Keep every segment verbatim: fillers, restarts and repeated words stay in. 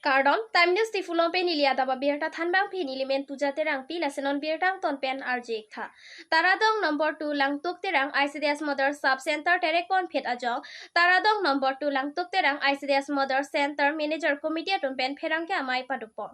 Kardom, Time News Diphu along pen neli adap abirta thanbang phi, neli men Puja Terangpi, lason non birta angton pen arju-ik tha. Taradong number two Langtuk Terang I C D S Model Sub Center terek ponphit ajok, Taradong number two Langtuk Terang I C D S Model Center Manager Committee atum pen pherangke amei padopon.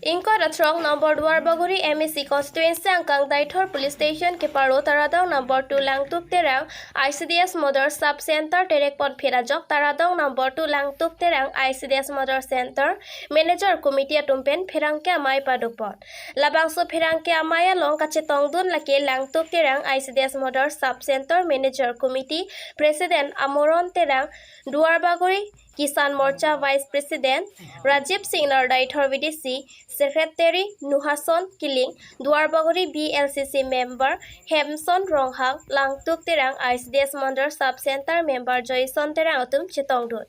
Ingkoi ra throk number Duarbagori M A C constituency angkang Deithor Police Station keparo Taradong number two Langtuk Terang I C D S Model Sub Center terek ponphit ajok, Taradong number two Langtuk Terang I C D S Model Center Manager Committee atum pen pherangke amei padopon. Labangso pherangke amei along kachetongdun lake Langtuk Terang I C D S Model Sub Center Manager Committee President Amoron Terang, Duarbagori Kisan Morcha Vice President Rajib Singnar, Deithor V D C Secretary Nuhason Kiling, Duarbagori B L C C member Hemson Ronghang, Langtuk Terang I C D S Model Sub Center member Joyson Terang atum chetongdun.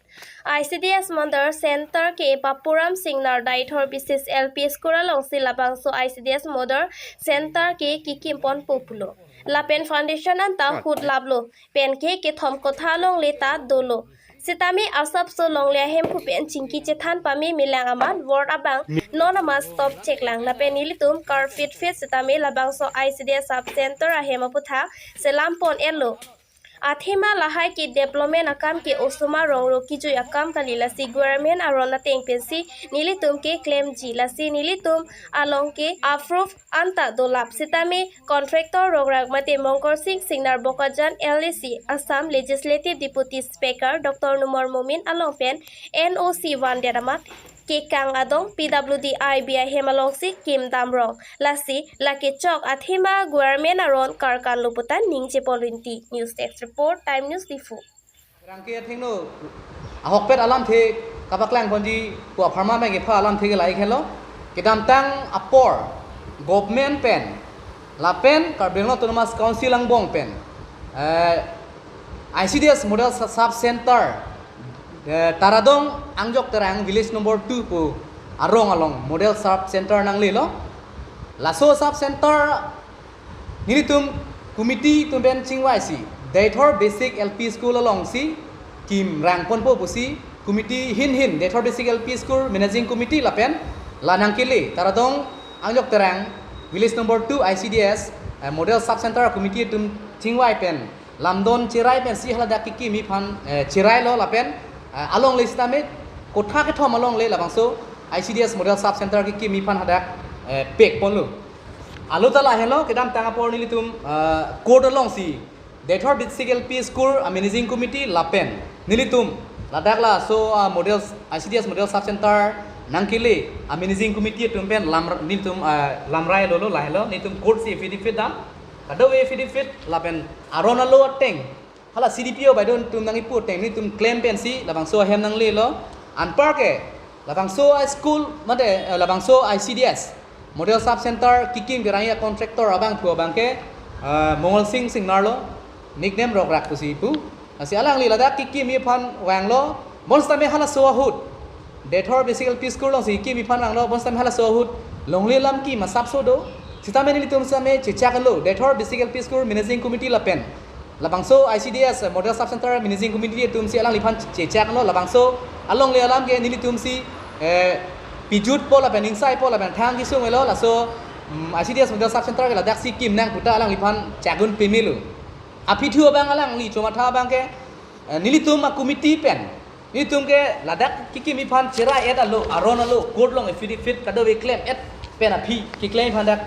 I C D S Model Center ke Bapuram Singnar Deithor B C S L P School alongsi labangso I C D S Model Center ke kikim ponpo pulo. Lapen foundation anta hut laplo, pen ke kethom kotha alongle ta dolo. Sitame asapso longle ahemphu pen chingki chethan pame melang amat ward abang non amat stop cheklang. Lapen nelitum karpit fit sitame labangso I C D S Sub Center ahem aputhak selam pon-etlo. Athema lahai ke development akam ke osomar rong ro kijui akam kali, lasi government aron ateng pensi nelitum ke klemji, lasi nelitum along ke approve anta dolap sitame contractor rongrak mate Mongkor Sing Singnar Bokajan L A C, Assam Legislative Deputy Speaker Doctor Numal Momin along pen N O C vandet amat kekang adong P W D I B ahem alongsi kim damrong. Lasi lake chok athema government aron karkan lo puta ningje pon rinti. News Desk Report, Time News Diphu. Rangke athengno ahokpet alamthe kapaklang ponji pu apharman abang kepha alamthe ke lahai henlo. Kedamtang apor government pen lapen Karbi Anglong Autonomous Council angbong pen, eh, I C D S Model Sa-, Sub Center, eh, Taradong Angjok Terang Village Number two pu arong along Model Sub Center nanglelo. Laso Sub Center nelitum committee atum pen chingvaisi Deithor Basic L P School alongsi kim rang ponpo pusi committee hin hin, Deithor Basic L P School Managing Committee lapen la nangkele Taradong Angjok Terang Village Number two I C D S, eh, Model Sub Center Committee atum chingvai pen lamdon cherai pensi haladak kikimji aphan, eh, cherailo lapen, eh, alongle sitame kotha kethom alongle labangso I C D S Model Sub Center kikimji aphan hadak, eh, pek ponlo. Alo ta lahelo, kedamtang apor nelitum, eh, court alongsi Deithor Basic L P School a Managing Committee lapen nelitum ladak laso, ah, Model, I C D S Model Sub Center nangkele a Managing Committee atum pen lam, nelitum, ah, lamrai lolo lahelo, nelitum court si affidavit dam. Kadokave affidavit lapen aron alo ateng, hala C D P O baidon atum nang-ipu ateng nelitum klem pensi labangso ahem nanglelo. Anparke labangso a school mate, eh, labangso I C D S Model Sub Center kikim kerangji a contractor abangphu abangke, eh, Mongol Sing Singnar lo, nickname Rokrak pusi pu. Lasi alangli ladak kikimji aphan vanglo, bonsitame halaso ahut Deithor Basic L P School alongsi kikimji aphan vanglo, bonsitame halaso ahut longle alam kim asapso do. Sitame nelitum sitame chechaklo, Deithor Basic L P School Managing Committee lapen labangso I C D S Model Sub Center Managing Committee atumsi alangliphan chechaklo, labangso alongle alam ke nelitumsi, eh, pijutpo lapen ingsaipo lapen thang kesung-etlo, laso, mm, I C D S Model Sub Center ke ladaksi kim nang puta alangliphan chakdun pemelo. Aphi thu abang alangli chomatha abangke, eh, nelitum a committee pen nelitum ke ladak kikimji aphan cherai-et alo, aron alo, court along affidavit kadokave klem-et pen aphi keklem aphan dak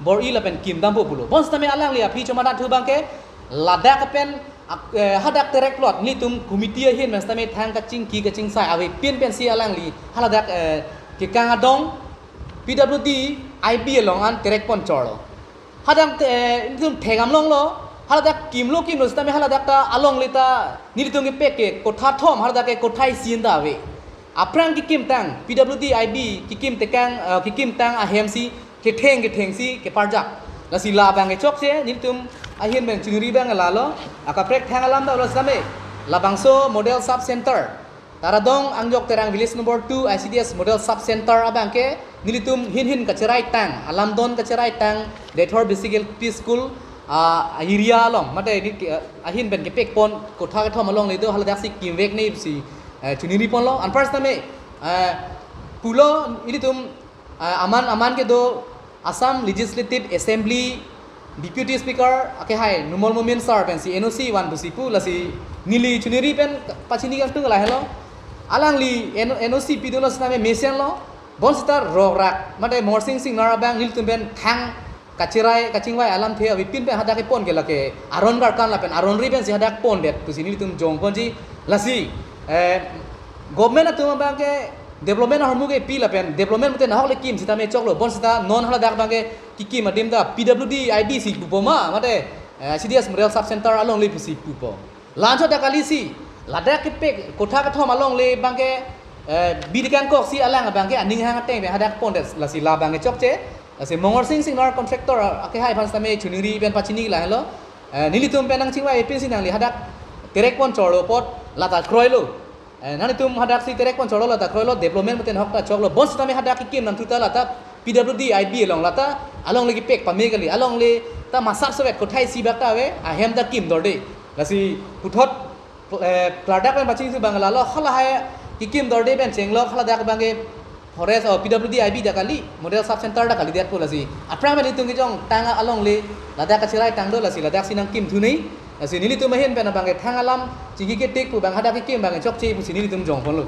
bor-i lapen kim dampo pulo. Bonsitame alangli aphi chomatha thu abangke ladak pen ak-, eh, hadak terek plot nelitum committee ahin pen sitame thang kachingki kachingsai avepin pensi alangli haladak, eh, kekang adong P W D I B along an terek ponchorlo. Hadak te, eh, nelitum thekdam longlo, haladak kimlo kimlo sitame haladak ta alongle ta nelitum kepek ke kotha thom, haladak ke kotha isi anta ave. Aphrang kikimtang P W D I B kikim tekang, eh, kikimtang ahemsi ketheng kethengsi keparjak. Lasi labang kechokche nelitum ahin pen chingri abang lalo, akaprek thang alam dolo sitame labangso Model Sub Center Taradong Angjok Terang Village Number two I C D S Model Sub Center abangke nelitum hin hin kacheraitang, alamdon kacheraitang, Deithor Basic L P School a, a area along, mate ni ke, ahin pen kepek pon kotha kethom alongle do, haladak si kimvek ne pusi, eh, choningri ponlo. Anpar sitame, eh, pulo ilitum, eh, aman aman kedo Assam Legislative Assembly Deputy Speaker akehai Numal Momin sir pensi N O C van pusi pu, lasi neli choningri pen pachini kangtung lahelo. Alangli N-, N O C pidunlo sitame mesenlo. Bonsita rokrak, mate Mongorsing Singnar abang nelitum pen thang kachirai kachingvai alamthe avepin pen hadak kepon ke lake aron karkan lapen aron ri pensi hadak pondet pusi nelitum jong ponji. Lasi, eh, government atum abang ke development ahormu kepi lapen development mate nahok le kim sitame choklo. Bonsita non haladak abang ke kikim adim ta P W D I B si pupo ma, mate, eh, C D S Model Sub Center alongle pusi pupo. La-anchot ta kalisi, ladak kepek kotha kethom alongle abang ke, eh, bidi kangkok si alang abang ke aning hang ateng pen hadak pondet, lasi la abang ke chokche. Lasi Mongorsing Singnar contractor akehai aphan sitame choningri pen pachini lahelo. Eh, nelitum pen nangchingvai pinsi nangli hadak terek pon chorlo apot lata kroilo. Eh, nanglitum hadak si terek pon chorlo lata kroilo, development mate nahok ta choklo. Bonsitame hadak kikim nangthu ta lata P W D I B along lata alongle kepek pame kali, alongle ta masap sovet kothai si bak ta ave, ahem ta kim dorde. Lasi puthot, eh, klardak pen pachini thu abang lalo, halahai kikim dorde pen chenglok haladak abang ke forest o P W D I B ta kali, Model Sub Center ta kalidet pu. Lasi aphrang pen itum kejong tang alongle ladak kachirai tang do, lasi ladak si nangkim thu ni. Lasi nelitum ahin pen abang ke thang alam chingki ketik pu abang hadak kikim abang ke chokche pusi nelitum jong ponlo.